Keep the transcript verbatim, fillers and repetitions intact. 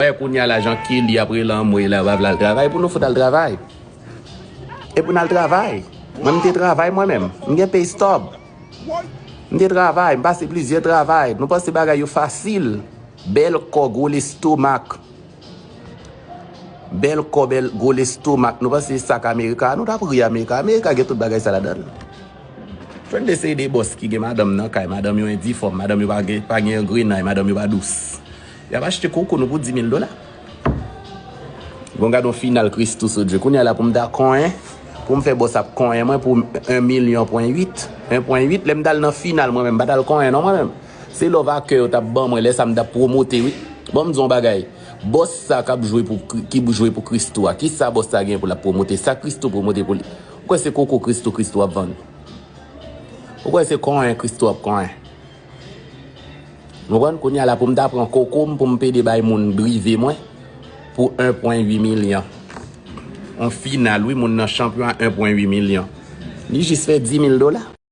Wè kounye a la, jan Kelly ap rele anmwey la, pa vle al travay, pou nou fout al travay. E pou n al travay. Mwen, m te travay mwen menm. M gen pay stub. M te travay, m pase plizyè travay. Nou panse bagay yo fasil. Bèl kò, gwo lestomak. Bèl kò, bèl, gwo lestomak. Nou panse se sa k Amerika? Nou t ap ri Amerika. Amerika gen tout bagay sa ladan l. Jwenn de seri de bòs ki gen madanm nan kay, madanm yo endifòm, madanm yo pa gen, pa gen angrenay, madanm yo pa dous. Y ap achte koko nou pou di mil dola. Bon, gade yon final Christoo Soldier. Kounye a la pou m ta konyen, pou m fè bòs ap konyen mwen pou yon milyon pwen uit. Yon pwen uit, lè m t al nan final mwen menm, m pa t al konyen non mwen menm. Se love a kè yo t ap ban mwen, lè sa m t ap pwomote wi. Bon, m di yon bagay. Bòs sa k ap jwe pou, ki jwe pou Christoo a, kisa bòs sa gen pou l ap pwomote? Sa Christoo pwomote pou li? Ou kwè se koko Christoo, Christoo ap vann? Ou kwè se konyen Christoo ap konyen? Ou konprann? Kounye a la pou m ta pran koko m pou m pede bay moun drive mwen pou yon pwen uit milyon. On final wi, moun nan chanpyon a yon pwen uit milyon. Li jis fè di mil dola.